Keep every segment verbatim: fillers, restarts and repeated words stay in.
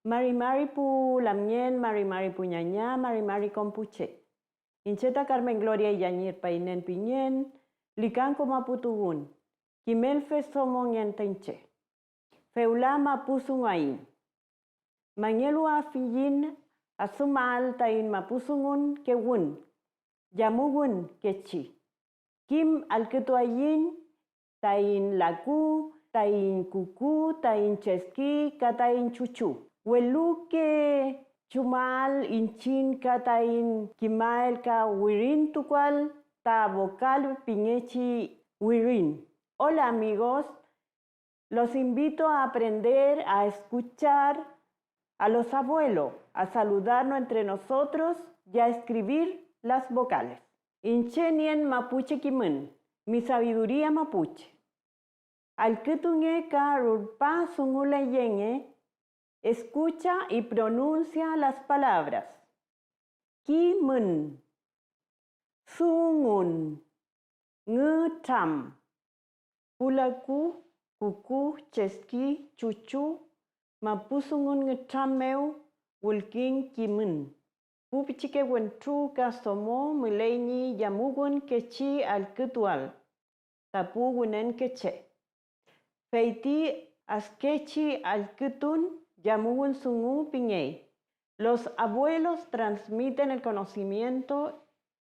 Mari mari pu lamngen, mari mari pu ñaña, mari mari kom pu che. Iñche ta Carmen Gloria Illañir Painen pingen, Likanko mapu tuwün, kimelfe domongen ta iñche. Fewla mapu dunguaiñ. Mangeluafiyiñ adümael taiñ mapu dungun kewün, yamuwün kechi. Kim allkütuaiñ taiñ laku, taiñ kuku, taiñ cheski ka taiñ chuchu. Weluke chumael iñchiñ ka taiñ kimael ka wirintukuael ta vocal pingechi wirin. Hola amigos, los invito a aprender a escuchar a los abuelos, a saludarnos entre nosotros y a escribir las vocales. Iñche nien mapuche kimün, mi sabiduría mapuche. Allkütunge ka rulpa dunguleyenge, escucha y pronuncia las palabras. Kimün, dungun, ngütram. Pu laku, kuku, cheski, chuchu, mapu dungun ngütram mew wülking kimün. Pu pichike wentru ka domo müley ñi yamuwün kechi allkütuael ta pu wünenkeche. Fey ti askechi allkütun yamuwün dungu pingey. Los abuelos transmiten el conocimiento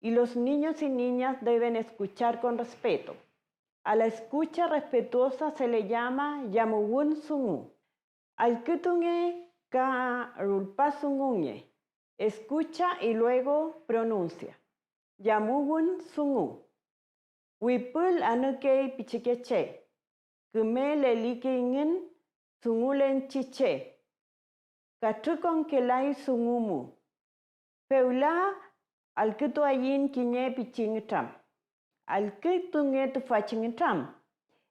y los niños y niñas deben escuchar con respeto. A la escucha respetuosa se le llama yamuwün dungu. Allkütunge ka rulpa dungunge. Escucha y luego pronuncia. Yamuwün dungu. Wipül anükey pichike che. Küme lelikeyngün dungulenchi che. Katrükonkelay dungu mu. Fewla allkütuaiñ kiñe pichi ngütram. Allkütunge tüfachi ngütram.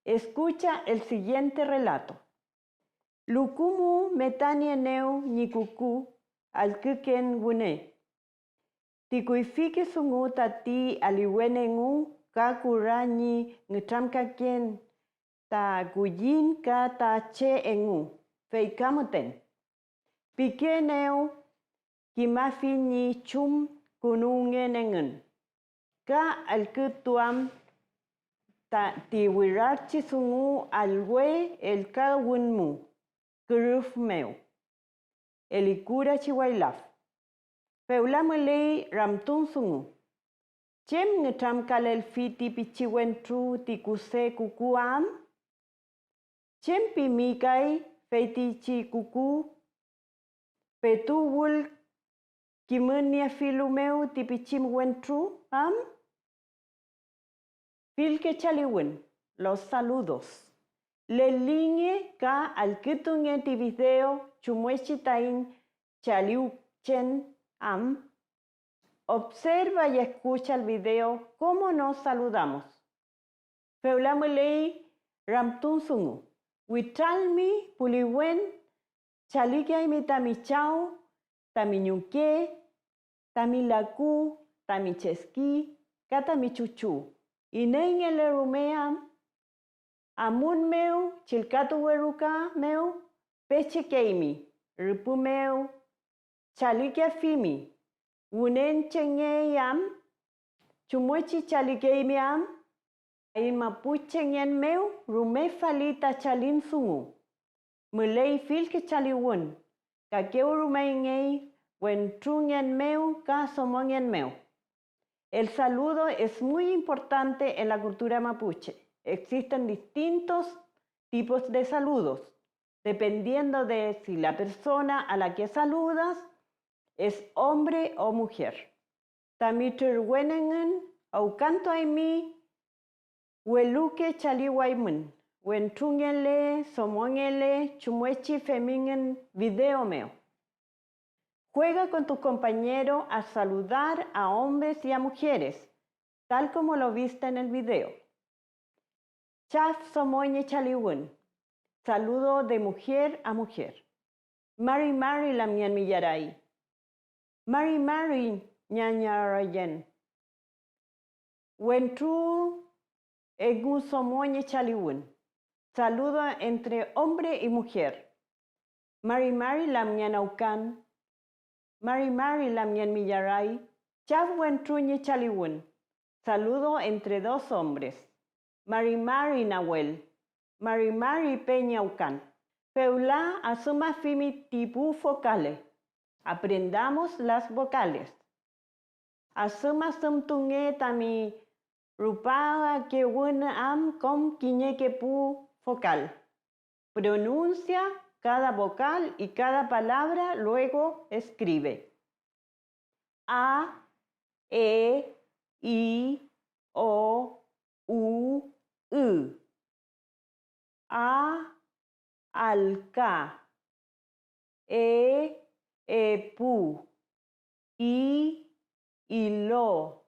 Escucha el siguiente relato. Luku mu metanienew ñi kuku allküken wüne. Ti kuyfike dungu tati aliwen engu ka kura ñi ngütramkaken ta kulliñ ka ta che engu, fey ka müten. Pikeenew kimafi ñi chumkünuwngen engün, ka allkütuam tati wirarchi dungu alwe ellkawün mu kürüf mew, elikurachi wayla. Fewla müley ramtun dungu. ¿Chem ngütramkalelfi ti pichi wentru ti kuse kuku am? ¿Chem pimi kay feytichi kuku? ¿Petu wül kimüniefilu mew ti pichi wentru am? Fillke chaliwün, los saludos. Lelinge ka allkütunge ti video chumngechi taiñ chaliwchen am. Observa y escucha el video cómo nos saludamos. Fewla müley ramtun dungu. Witralmi puliwen, chalikeaymi tami chaw, tami ñuke, tami laku, tami cheski, ka tami chuchu. Ineyngele rume am, amun mew, chillkatuwe ruka mew, pechekeymi, rüpü mew, chalikefimi. ¿Wünenchengey am? ¿Chumngechi chalikeymi am? Taiñ mapuchengen mew rume fali ta chalin dungu. Müley fillke chaliwün, kakewrumeyngey wentrungen mew ka domongen mew. El saludo es muy importante en la cultura mapuche. Existen distintos tipos de saludos, dependiendo de si la persona a la que saludas es hombre o mujer. Tami trürwen engün awkantuaymi, weluke chaliwaymün, wentrungele, domongele, chumngechi femingün video mew. Juega con tu compañero a saludar a hombres y a mujeres, tal como lo viste en el video. Chaf domoñe chaliwün. Saludo de mujer a mujer. Mari mari lamngen miyaray. Mari mari ñañarayen. Wentru engu domoñe chaliwün. Saludo entre hombre y mujer. Mari mari lamngen awkan. Mari mari lamngen millaray. Chaf wentru ñi chaliwün. Saludo entre dos hombres. Mari mari nawel. Mari mari peñi awkan. Fewla adümafimi ti pu vocales. Aprendamos las vocales. Adümadümtunge tami rupakewün am kom kiñeke pu vocal. Pronuncia cada vocal y cada palabra, luego escribe. A, e, i, o, u, ü. A, alka. E, epu. I, ilo.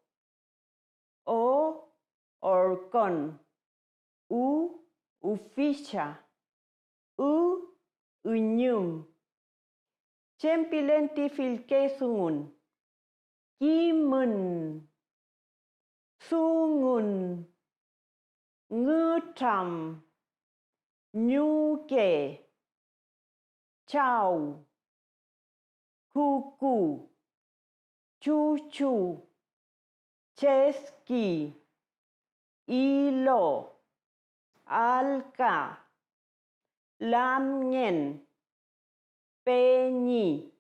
O, orkon. U, uficha. Ü, üñüm. Chem pilen ti fillke dungun: kimün, dungun, ngütram, ñuke, chaw, kuku, chuchu, cheski, ilo, alka, lamngen, peñi,